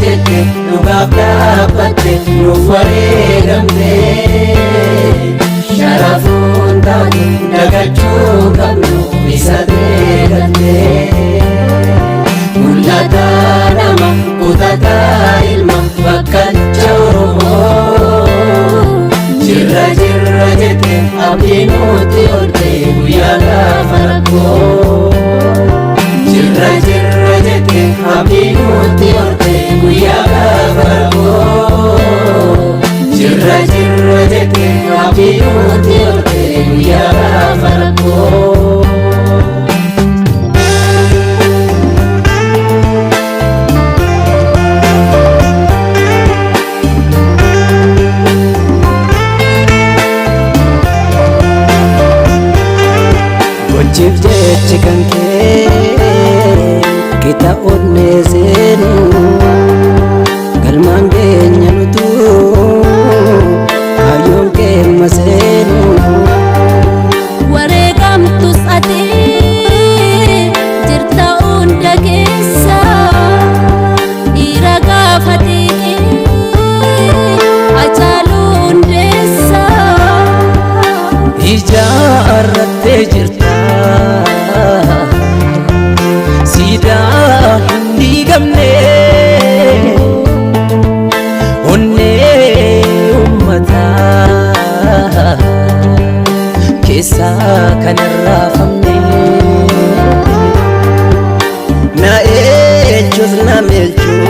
jette dhugaaf dhaabbatte nuuf wareegamte. Sharafuun taatu dagachuu qabnu isa beekatte. Mul'ataa nama kutataa ilma bakkalcha Oromoo. Jirra jirra jette abdii nutti olte guyyaa gaafa rakkoo. Jirra jirra jette abdii nutti olte guyyaa gaafa rakkoo. Jirra jirra jette abdii nutti olte guyyaa gaafa rakkoo. Gochiif jechi kan kee qixa onnee seenu galmaan keenya nutu kaayyoon keemma seenu. Wareegamtus ati jirta hunda keessa, dhiira gaafa xiiqii Hacaaluu Hundeessa. Ijaarrattee jirta siidaa hin diigamne, onnee uummataa keessaa kan hin raafamne. Na eenyus na meelchuu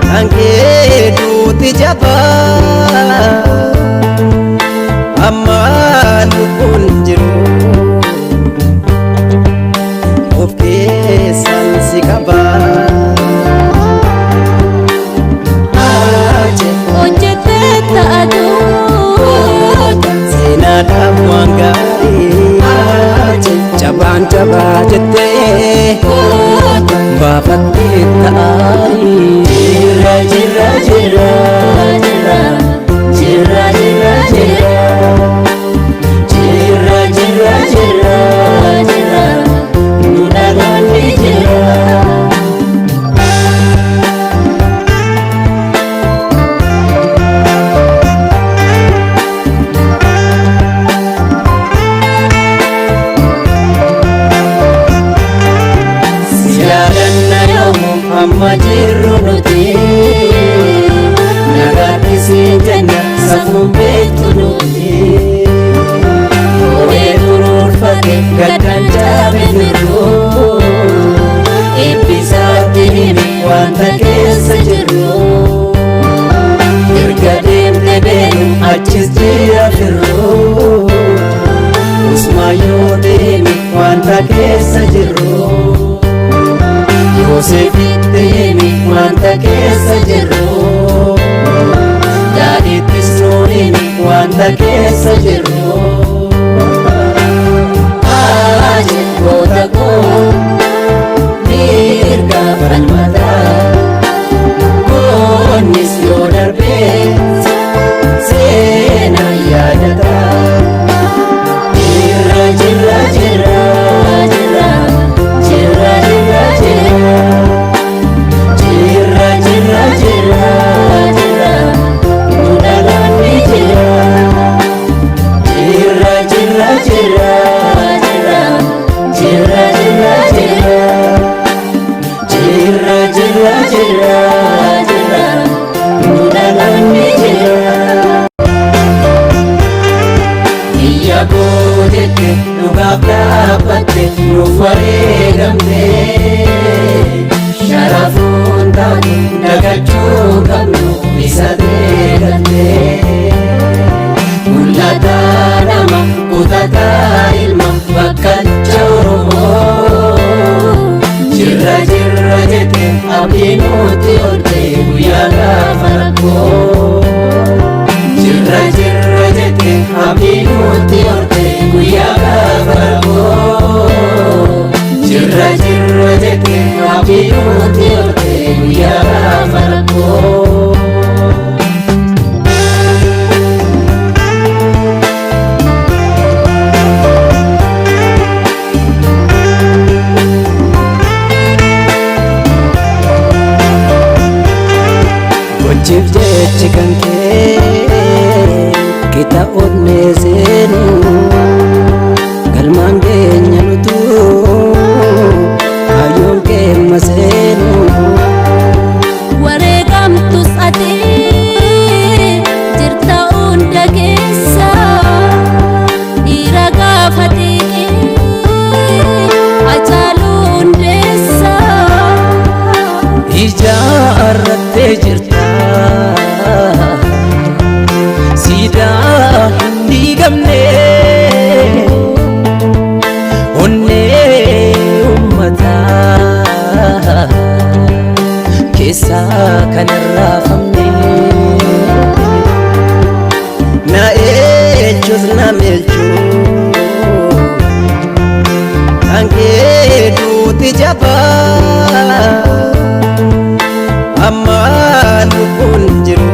kan kee duuti jabaa amma lubbuun jiru of keessan si qaba. Hojjettee taatu Seenaadhaaf waan gaarii jabaan jabaa jettee baafattee ta'aarii. Jirra jirra jirra jirra jirra jirra jirra jirra jirra jirra jirra nu dhaloonni jirra. Yaadanna yoomu amma jirru nuti, nagaatti siin jenna safuun beektu nuti. Ho'ee duruurfate gaddaan jaabe firru, eebbisaatti himi wanta keessa jirru. Erga deemte beenu achis jira firru, Usmaayyoo deemi wanta keessa jirru. Yoosefitti himi wanta keessa jirru. Daadhiittis nuu himi wanta keessa jirru. Aaje goota koo mirga falmataa, goonnis yoo darbee seenaa yaadataa. Jirra jirra jirra jirra jirra jirra jirra jirra jirra jirra jirra nu dhaloonni jirra. Jirra jirra jirra jirra jirra jirra jirra jirra jirra jirra jirra nu dhaloonni jirra. Biyya koo jette dhugaaf dhaabbatte nuuf wareegamte. Sharafuun taatu dagachuu qabnu isa beekatte. Mul'ataa nama kutataa ilma bakkalcha Oromoo. Jirra jirra jette abdii nutti olte guyyaa gaafa rakkoo. Jirra jirra jette abdii nutti olte guyyaa gaafa rakkoo. Jirra jirra jette abdii nutti olte guyyaa gaafa rakkoo. Gochiif jechi kan kee kita onnee seenu galmaan keenya nutu kaayyoon keemma seenu. Wareegamtus ati jirta hunda keessa, dhiira gaafa xiiqii Hacaaluu Hundeessaa. Ijaarrattee jirta siidaa hin diigamne, onnee uummataa keessaa kan hin raafamne. Na eenyus na meelchuu kan kee duuti jabaa amma lubbuun jiru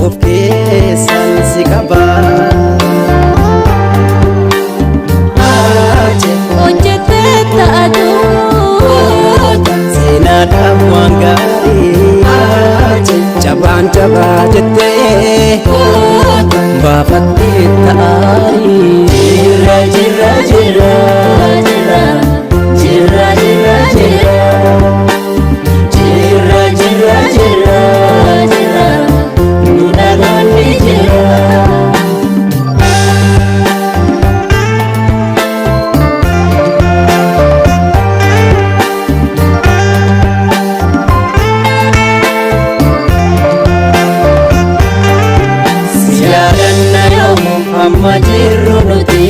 of keessan si qaba. Hojjettee taatu Seenaadhaaf waan gaarii jabaan jabaa jettee baafattee ta'aarii. Jirra jirra jirra jirra jirra jirra jirra jirra jirra jirra jirra nu dhaloonni jirra. Yaadanna yoomu amma jirru nuti,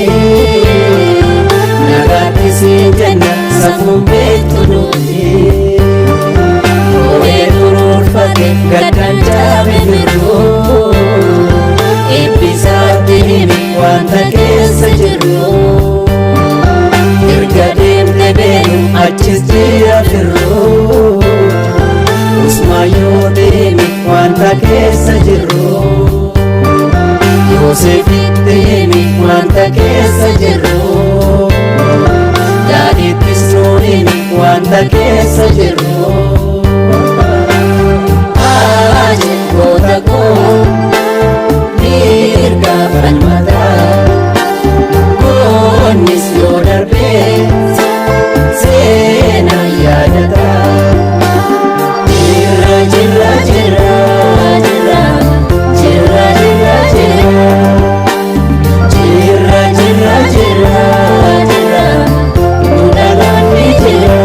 nagaatti siin jenna, safuun beektu nuti. Ooyee duruurfate gaddaan jaabe firru, eebbisaatti himi wanta keessa jirru. Erga deemte beenu achis jira firru, usmaayyoo deemi wanta keessa jirru. Yoosefitti himi wanta keessa jirru. Daadhiittis nuu himi wanta keessa jirru. Aaje goota koo mirga falmataa, goonnis yoo darbee seenaa yaadataa. Jirra jirra jirra jirra jirra jirra jirra jirra jirra jirra jirra nu dhaloonni jirra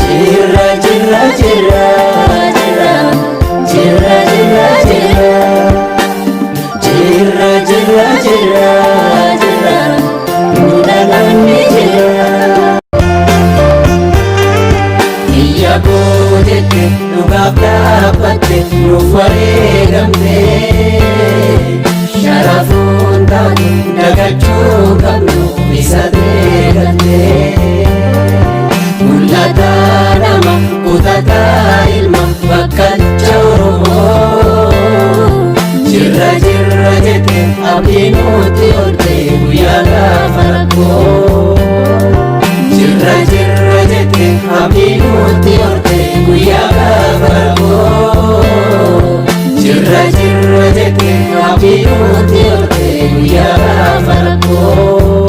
jirra jirra jirra jirra jirra jirra jirra jirra jirra jirra jirra nu dhaloonni jirra. Biyya koo jette dhugaaf dhaabbatte nuuf wareegamte, sharafuun taatu dagachuu qabnu isa beekatte. Mul'ataa nama kutataa ilma bakkalcha Oromoo, jirra jirra jette abdii nutti olte guyyaa gaafa rakkoo. Jirra jirra jette abdii nutti horte guyyaa gaafa rakkoo. Jirra jirra jette abdii nutti horte guyyaa gaafa rakkoo.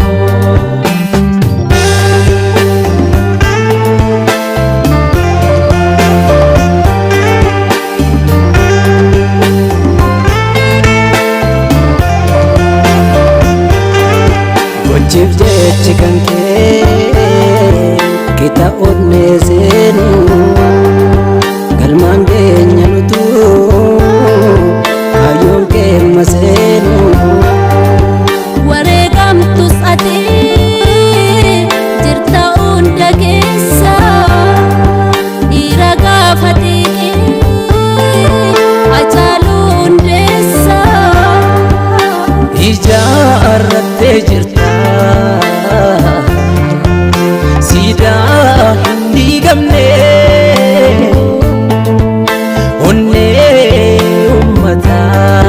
Gochiif jechi kan kee kita onnee seenu galmaan keenya nutu kaayyoon keemma seenu. Wareegamtus ati jirta hunda keessa, dhiira gaafa xiiqii Hacaaluu Hundeessaa. Ijaarrattee jirta siidaa hin diigamne, onnee uummataa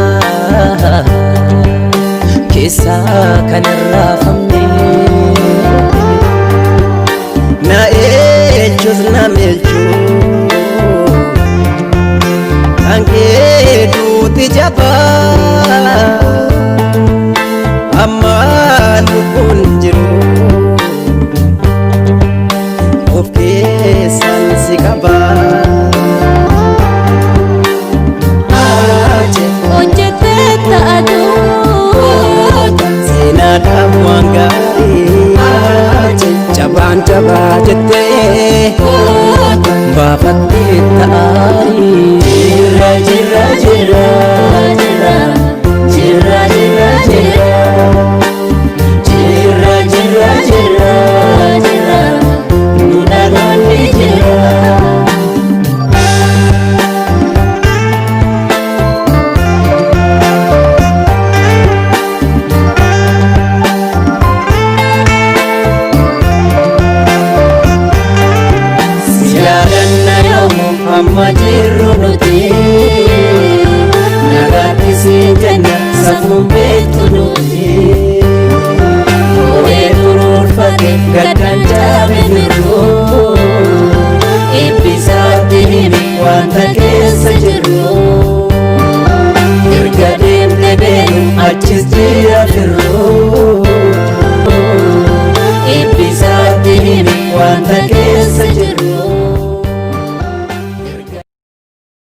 keessaa kan hin raafamne. Na eenyus na meelchuu Jabaa ammaa lubbuun jiru of keessaan si qaba. Hojjettee taatu. Seenaadhaaf waan gaarii jabaan jabaa jettee baafattee ta'anii. Jirra jirra jirra Jira Jirra jirra jirra jirra jirra jirra jira nu dhaloonni jirra. Yaadanna yoomu amma jirru nuti nagaatti siin jenna safuun beektu nuti. Moo'ee duruurfate gaddaan jaabe firru eebbisaatti himi wanta keessa jirru. Erga deemte beenu achis jira firru.